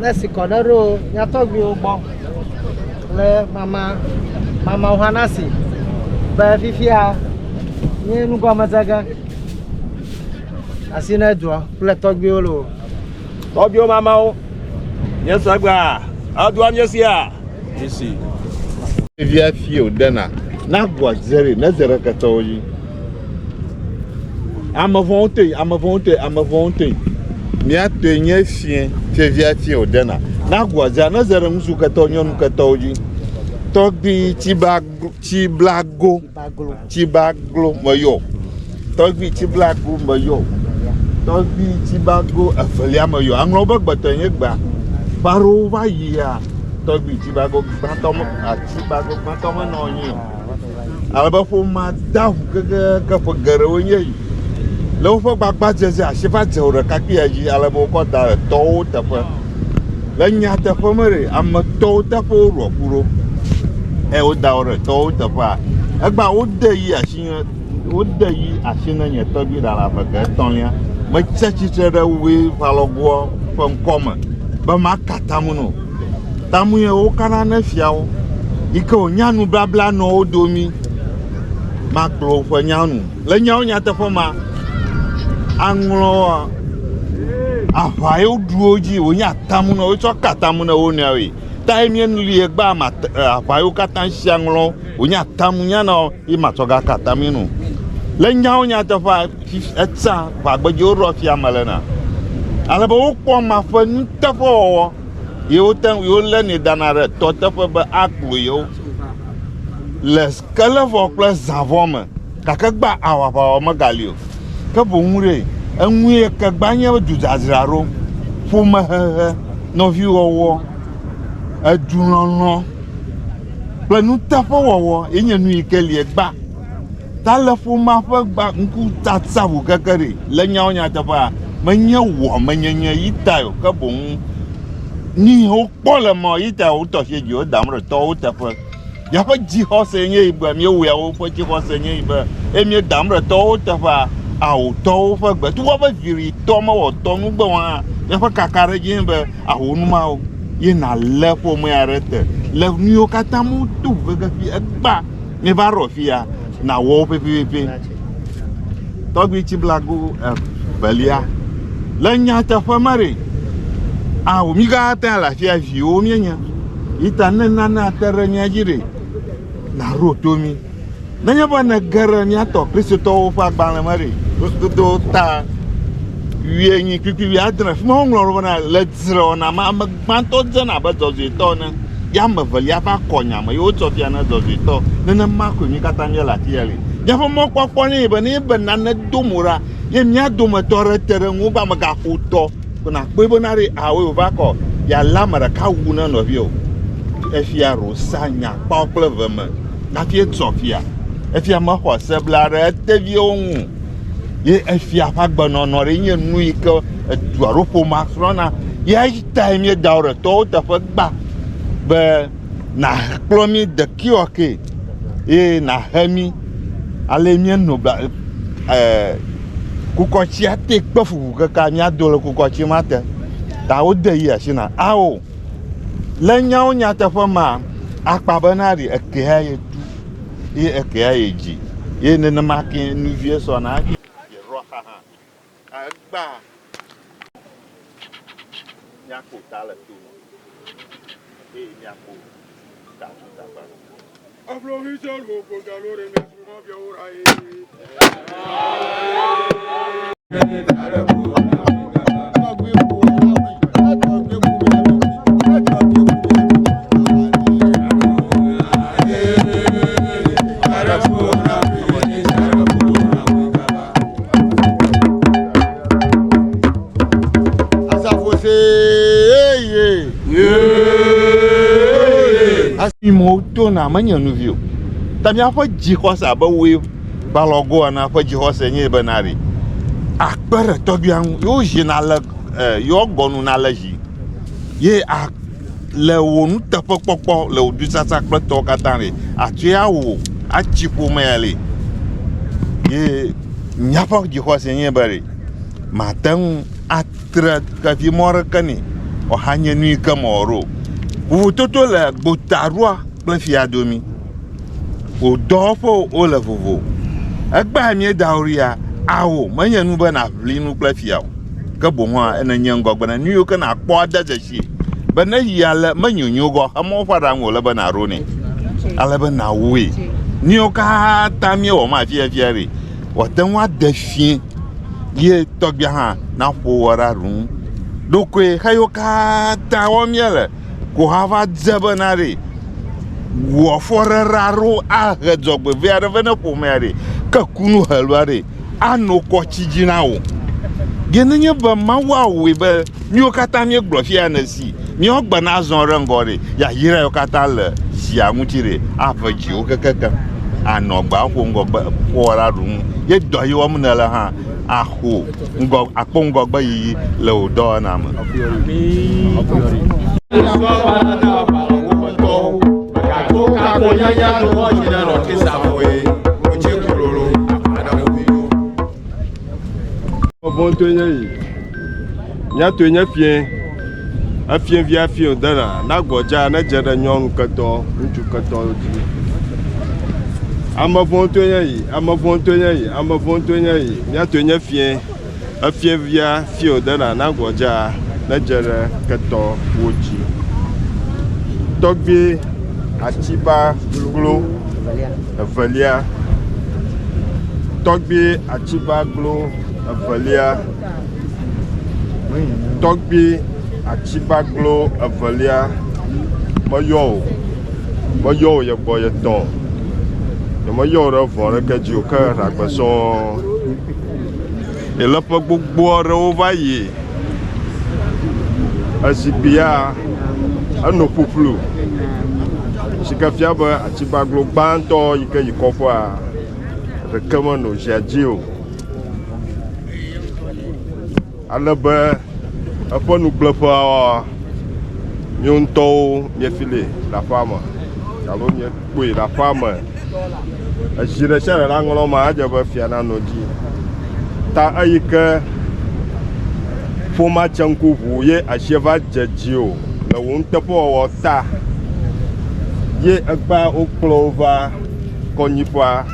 Ne si kɔ ɖe ɖo mía tɔgbuiwo gbɔ le mama mamawo hã nasi be fifia nye nugɔmedzege asi ne dua kple tɔgbuiwo loo. Tɔgbuiwo mamawo míese egbea edua míesia míesi. Via fi wòdena na goa zere ne zere ketɔwo dzi. Ame vɔ̃wo toe, ame vɔ̃wo toe, ame vɔ̃wo toe. Mía toe nye fie, fievia fie wòdena. Na goa zea ne zere ŋutsu ketɔwo, nyɔnu ketɔwo dzi. Tɔgbui tsiba tsiblago tsibaglo meyɔ. Tɔgbui tsiblago meyɔ. Tɔgbui tsibago evelia meyɔ. Aŋlɔ be gbetɔe nye gbea. Ƒe aɖewo va yia tɔgbui tsibago gbãtɔ me atsibago gbãtɔ menɔ anyi o. Ale be ƒomea da ʋu kekeake ƒe geɖewoe nye yi. Le woƒe gbagbadzedze asi va dze wo ɖekakpuia dzi ale be wokɔ da ɖe tɔwo teƒe. Le nyateƒe me ɖe, ame tɔwo teƒe woɖoa ku ɖo eye woda wo ɖe tɔwo teƒea. Egbea wode yi asi nye wode yi asi ne nye tɔgbui ɖa le ave ke etɔ̃lia. Metsi atsitre ɖe woe ƒe alɔgoa ƒe ŋkɔme be maka tamu no. Tamu ye wokana ne fiawo yi ke wònya nubabla nɔ wo domi. Magblɔ woƒe nya nu. Le nyawo nyateƒe ma, aŋlɔ aʋa ye woɖu wo dzi wònye atamu na wo wotsɔ ka atamu na wo nɔewoe. Ta ye míeli egbea ame aʋa yiwo katã si aŋlɔ wònye atamu nya na wo ye matsɔ gaka atamui no. Le nyawo nyateƒea etsa ʋagbedzi woɖoa fia me lena. Ale be wokpɔ amea ƒe nuteƒewɔwɔ ye wote ŋu wolénɛ dana ɖe tɔ teƒe be akplɔ yewo le kelevɔ kple zãvɔ me gake gba aʋaʋawɔ megali o. Ke boŋ ɖe eŋu ye ke gba nye dudzadzraɖo, ƒomehehe, nɔviwɔwɔ, edulɔlɔ̃ kple nuteƒewɔwɔ ye nye nu yi ke li egbea. Ta le ƒomea ƒe gba ŋkutsatsa ŋu keke ɖi le nyawo nyateƒea menye wɔmenyenye yi tae o ke boŋ nu yi wokpɔ le mɔ yi tae wotɔ asi edzi wodam ɖe tɔwo teƒe. Míaƒe dzixɔse nye yi be míewɔe woƒe dzixɔse nye yi be eye míedam ɖe tɔwo teƒea ao tɔwo ƒe gbe. Togbɔ be viritɔ mewɔ tɔ nugbe o hã míaƒe kakaɖedzi nye be ao nu mawo ye nàlé ƒomea ɖe te le nu yiwo katã me woto ŋu keke fi egbea míeva ɖo afi ya nàwɔ wo pɛpɛpɛ. Tɔgbui Tsiblago evelia. Le nyateƒe me ɖe, ao, mí katã le afia viwo míenye. Yi ta ne nane ate ɖe mía dzi ɖe, nàɖo to mí. Nenye be nège ɖe mía tɔ Kristotɔwo ƒe agbalẽ me ɖe, Kristotɔwo ta wuienyi kpikpi wuiadre, fi ma woŋlɔ ɖo bena le dzrewɔna me ame gbãtɔ dzena abe dzɔdzɔetɔ ene, ye ame evelia va kɔ nya me ye wotsɔ fia ne dzɔdzɔetɔ. Nenema koe mí katã míele afi ya li. Míaƒe mɔkpɔkpɔ nɛ be ne be nane do mo ɖa ye mía dometɔ aɖe te ɖe ŋuwò be amegaxo tɔ ko nàkpɔe bena ɖe awoe wòva kɔ yealé ame ɖeka wu ne nɔviwò. Efia Rosa nya kpawo kple eve me hafi etsɔ fia. Efia mexɔ se bla ɖe eteviwo ŋu o. Ye efia ƒe agbenɔnɔ ɖe nye nu yi ke edu alo ƒomea srɔ̃na. Ya tae míeda wò ɖe tɔwo teƒe gbã be nàkplɔ mí de kiwɔke ye nàhe mí ale míeno bla e kukɔtsia te kpe ƒuƒu kaka míado le kukɔtsi ma te. Ta wode yi asi na. Ao le nyawo nyateƒe ma akpa bena ɖi ekea ye tu ye ekea ye dzi ye nenema ke nuvie sɔna hafi yeɖoa xa hã. Egbea míakpo ta le to me eye míakpo ta tso tagba. Asimo tona menye nuvi o. Ta míaƒe dzixɔse abe woe balɔgo ene ƒe dzixɔse nye bena ɖe akpe ɖe tɔgbuia ŋu yewo zi nale yewo gɔnu nale zi ye a le wò nuteƒekpɔkpɔ le wò dusasa kple tɔwo katã ɖe àtsɔe awɔ atsi ƒomea li. Ye míaƒe dzixɔse nye be ɖe mate ŋu atre xevimɔ aɖeke nɛ wòahanye nu yi ke mewɔ ɖo o. Vovototo le gbotaɖoa kple fia domi. Wò dɔwɔƒewo wole vovo. Egbea míeda wò ɖia, ao menye nu be nàʋli nu kple fia o. Ke boŋ hã nenye ŋgɔgbe na nu yiwo ke nàkpɔ ade dzesi be ne yi ale menyonyo gɔ emɔ ƒe aɖaŋu wòle be nàɖo nɛ ale be nàwɔe. Nu yiwo katã míewɔ ma fiafia ɖi wòate ŋu ade fie ye tɔgbia hã naƒo wɔ ɖe aɖu ŋu. Ɖokoe xeyiwo katã wɔm míele ko hã va dze bena ɖe wò afɔɖeɖe aɖewo ahe dzɔgbevɔe aɖe vɛ ne ƒomea ɖe ke kunu helua ɖe ano kɔtsi dzi na wò. Ye nenye be Mawu awɔe be míwo katã míegblɔ fia ne si míawo gbe nazɔ ɖe ŋgɔ ɖe, yayra yiwo katã le zia ŋuti ɖe ave dziwo kekekeŋ. Anɔ gbe aƒo ŋgɔgbe ƒo ɖe aɖu ŋu. Ye dɔ yi wɔm nèle hã axo ŋgɔ akpɔ ŋgɔgbe yiyi le wò dɔwɔna me. Vɔntɔe nye yi. Mía tɔe nye fie. Efie via fie wòdena. Ne agbɔdza ne dze ɖe nyɔnu ketɔ, ŋutsu ketɔ dzi. Ame vɔntɔe nye yi. Ame vɔntɔe nye yi. Ame vɔntɔe nye yi. Mía tɔe nye fie. Efie via fie wòdena. Ne agbɔdza ne dze ɖe ketɔwo dzi. Tɔgbui atiba glo evelia. Tɔgbui atibaglo evelia. Tɔgbui atibaglo evelia. Meyɔ wò, meyɔ wò ye gbɔ ye tɔ. Nyemeyɔ wò ɖe vɔ aɖeke dzi o ke ɖagbe sɔŋ. Le ƒe gbogbo aɖewo va yi ezikpuia enɔ ƒuƒlu si ke fia be atibaglo gbãtɔ yi ke yi kɔƒea ɖeke menɔ zia dzi o. Ale be eƒe nugblẽƒeawoa, míwo ŋutɔwo míefili le aƒea me alo míekpɔe le aƒea me. Ezi ɖe sia ɖe la ŋlɔ ma edze be fia nanɔ edzi. Ta eyi ke ƒomea tse ŋku ŋu ye asie va dze dziwò le wò nuteƒewɔwɔ ta ye egbea wokplɔ wo va kɔnyiƒea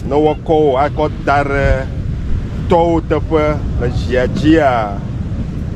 ne woakɔ wò akɔ da ɖe. tɔwo teƒe le zia dzia,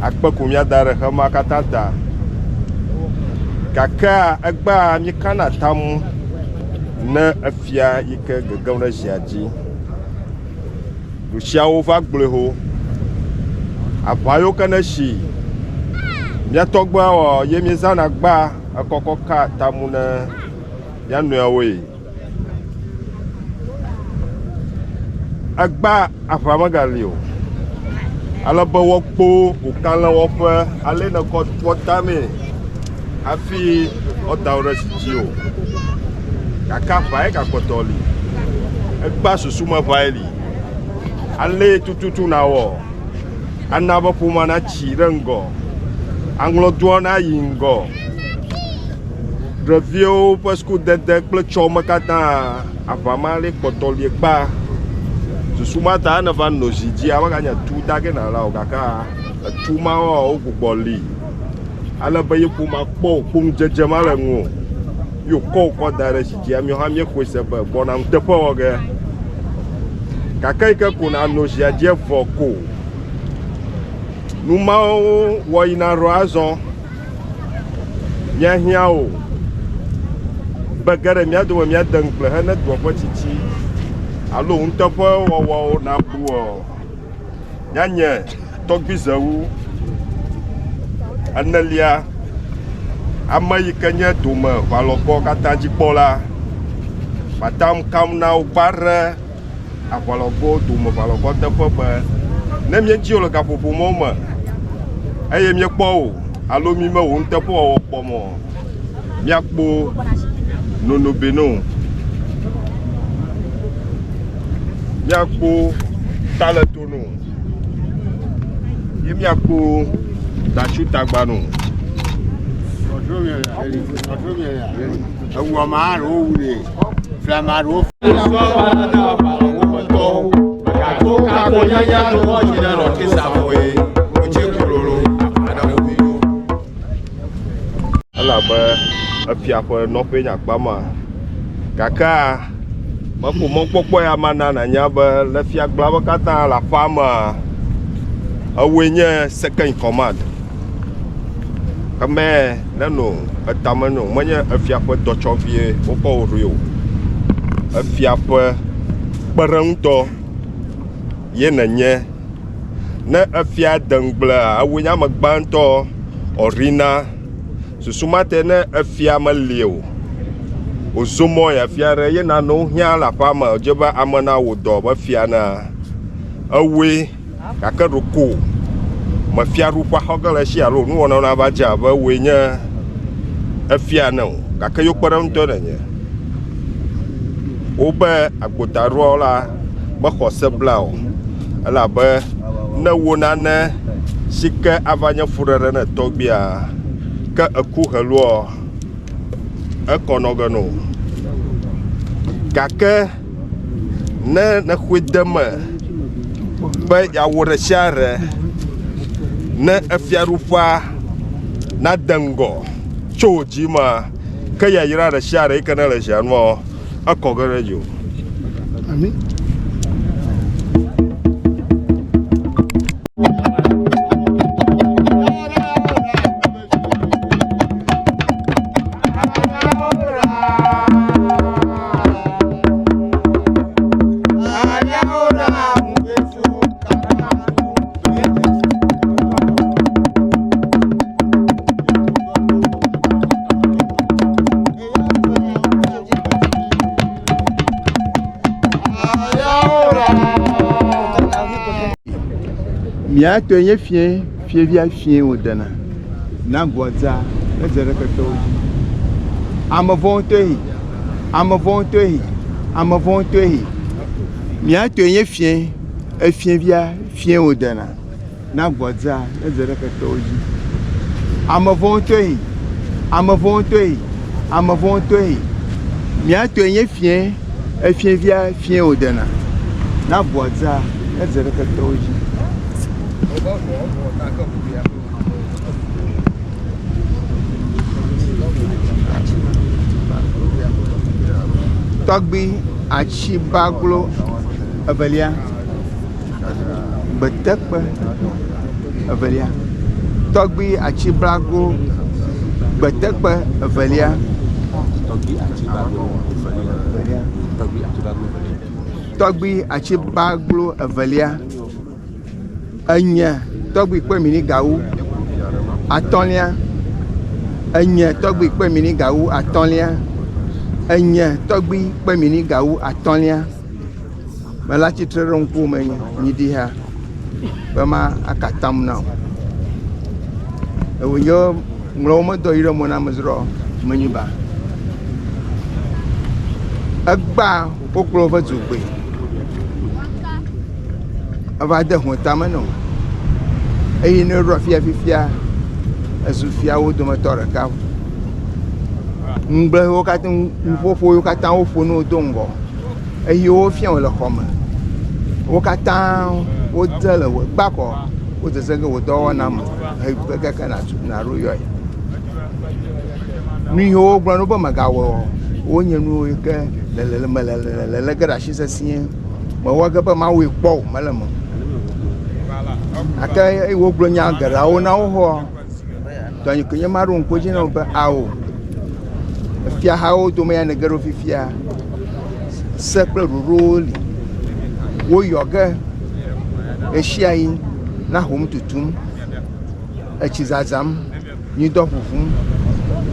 akpe ko míada ɖe xema katã ta. Gakea egbea míekana atamu ne efia yi ke gegem ɖe zia dzi. Ɖusiawo va gblɔe ho. Aʋa yiwo ke ne si mía tɔgbuiawoa ye míezãna gba ekɔkɔ ka atamu ne mía nɔewoe. Egbea aʋa megali o. Ale be woakpɔ wò kalẽwɔƒe ale nèkɔ trɔ tamee hafi woada wò ɖe zi dzi o. Gake aʋa ye gakpɔtɔ li. Egbea susumeʋae li. Ale tututu nawɔ ana be ƒomea natsi ɖe ŋgɔ, aŋlɔdoa nayi ŋgɔ. Ɖeviwo ƒe sukudede kple tsɔme katã aʋa ma li kpɔtɔ li egbea. Susu ma ta ne va nɔ zi dzia meganye tu da ge nala o gake etu mawoa wogbugbɔ li ale be ye ƒomea kpɔ wò ŋudzedze ma le ŋu o. Ye wòkɔ wò kɔ da ɖe zi dzia míawo hã míexɔe se be gbɔna nuteƒe wɔ ge. Gake yi ke ko nànɔ zia dzi evɔ ko. Nu mawo wɔ yina ɖo azɔ. Míahiã o be ge ɖe mía dome míade ŋugble hene dua ƒe tsitsi alo nuteƒewɔwɔwo nabu o. Míanye tɔgbuizewu enelia, ame yi ke nye dome ʋalɔgɔ katã dzikpɔla. Atam kam na wo kpa ɖe aʋalɔgo dome ʋalɔgɔ teƒe be ne míedzi wò le gaƒoƒo mawo me eye míekpɔ wò alo míme wò nuteƒewɔwɔ kpɔm o, míakpɔ nonobeno, míakpɔ taletono ye míakpɔ datsutagbano. Ewu ame aɖewo wu nɛ, fli ame aɖewo. Elabe efia ƒe nɔƒee nye akpa ma. Gakea meƒo mɔkpɔkpɔ ya mana nànya be le fiagblɔawo katã le aƒea mea, ewòe nye second in command. Eme nenɔ etame nɔ menye efia ƒe dɔtsɔvie wokɔ wò ɖoe o. Efia ƒe kpeɖeŋutɔ ye nènye. Ne efia de ŋugblea, ewòe nye ame gbãtɔ wòɖina. Susu ma tae ne efia meli o, wòzo mɔ yi afi aɖe ye nanewo hiã le aƒea me wòdze be ame nawɔ dɔ be fia nea, ewòe. Gake ɖeko mefiaɖuƒea xɔ ge le esi alo nuwɔnawo nava dze abe wòe nye efia ene o. Gake yewo kpeɖeŋutɔe nènye. Wobe agbotaɖoa la mexɔ se bla o elabe ne wò nane si ke ava nye fuɖeɖe ne tɔgbuia ke eku heloa ekɔ nɔ ge no. Gake ne nexɔe de eme be yeawɔ ɖe sia ɖe ne efiaɖuƒea nade ŋgɔ tso wò dzi mea, ke yayra ɖe sia ɖe yi ke nele zia nua, ekɔ ge ɖe dziwò. Amen. Mía tɔe nye fie, fievia fie wòdena na gɔdza edze ɖe ketɔwo dzi. Ame vɔ̃wo tɔe yi, ame vɔ̃wo tɔe yi, ame vɔ̃wo tɔe yi. Mía tɔe nye fie, efievia fie wòdena na gɔdza edze ɖe ketɔwo dzi. Ame vɔ̃wo tɔe yi, ame vɔ̃wo tɔe yi, ame vɔ̃wo tɔe yi. Mía tɔe nye fie, efievia fie wòdena na gɔdza edze ɖe ketɔwo dzi. Tɔgbui atsibaglo evelia. Gbetekpe evelia. Tɔgbui Atsiblago Gbetekpe evelia. Tɔgbui Atsibaglo evelia. Enye tɔgbui kpe mini gawu atɔ̃lia. Enye tɔgbui kpe mini gawu atɔ̃lia. Enye tɔgbui kpe mini gawu atɔ̃lia. Mele atsitre ɖe ŋkuwò me nyiɖi ha be ma aka atam na wò. Ewò nye ŋlɔ wo medɔ yi ɖe mo na amedzroa o, menyi ba. Egbea wokplɔ woƒe dzogoe eva de hɔ̃ tame na wo eye ne eɖo afia fifia ezu fiawo dometɔ ɖeka. Ŋugble yiwo katã nuƒoƒo yiwo katã woƒo na wo do ŋgɔ eye wofia wo le xɔ me. Wo katã wode le wò gbakɔ wodzedze ge wò dɔwɔna me keke naɖo yɔe. Nu yiwo wogblɔ na wo be mègawɔ o wonye nuwo yi ke le me le ge ɖe asi sesĩe. Mewɔ ge be mawɔe kpɔ o mele eme o. Gake eye wogblɔ nya geɖeawo na wo xoxoa, tɔnye koe nye ma ɖo ŋku edzi na wo be ao, efiahawo dome ya nège ɖo fifia, se kple ɖoɖowo li. Woyɔ ge ɣeshiaɣi na ahom tutum, etsi zazam. Nyidɔ ʋuʋum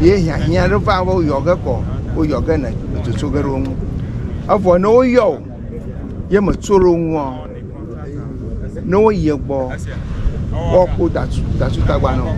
ye hiahiã ɖe va wo yɔ ge kɔ woyɔ ge ne tsotso ge ɖe wo ŋu. Evɔ ne woyɔ wò ye mètso ɖe wo ŋua, ne woyi egbɔ woakpɔ datu tagba na wò.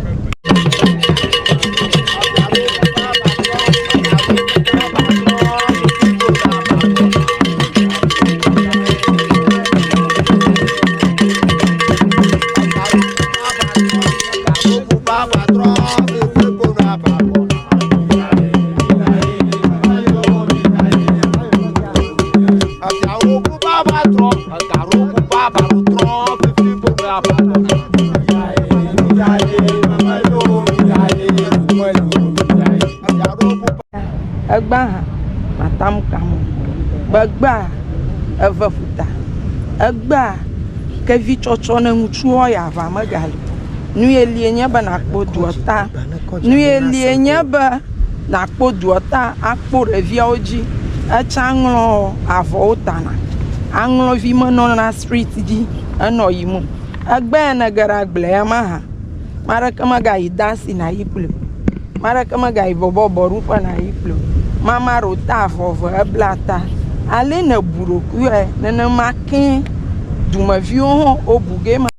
Egbea hã matam kam o. Egbea eve ƒuta. Egbea kevi tsɔtsɔ ne ŋutsuwo ya aʋa megali o. Nu ye lie nye be nakpɔ dua ta. Nu ye lie nye be nakpɔ dua ta akpɔ ɖeviawo dzi. Etsa ŋlɔ avɔwo tana. Aŋlɔvi menɔna striti dzi enɔ yiyim o. Egbe ya nege ɖe agble ya me hã, ame aɖeke megayi dansi nayi kpli o. Ame aɖeke megayi bɔbɔbɔɖuƒe nayi kpli o. Mama ɖewo ta avɔ ve ebla ta. Ale nebu ɖokuiwòe nenema kee dumeviwo hã wobu ge ma.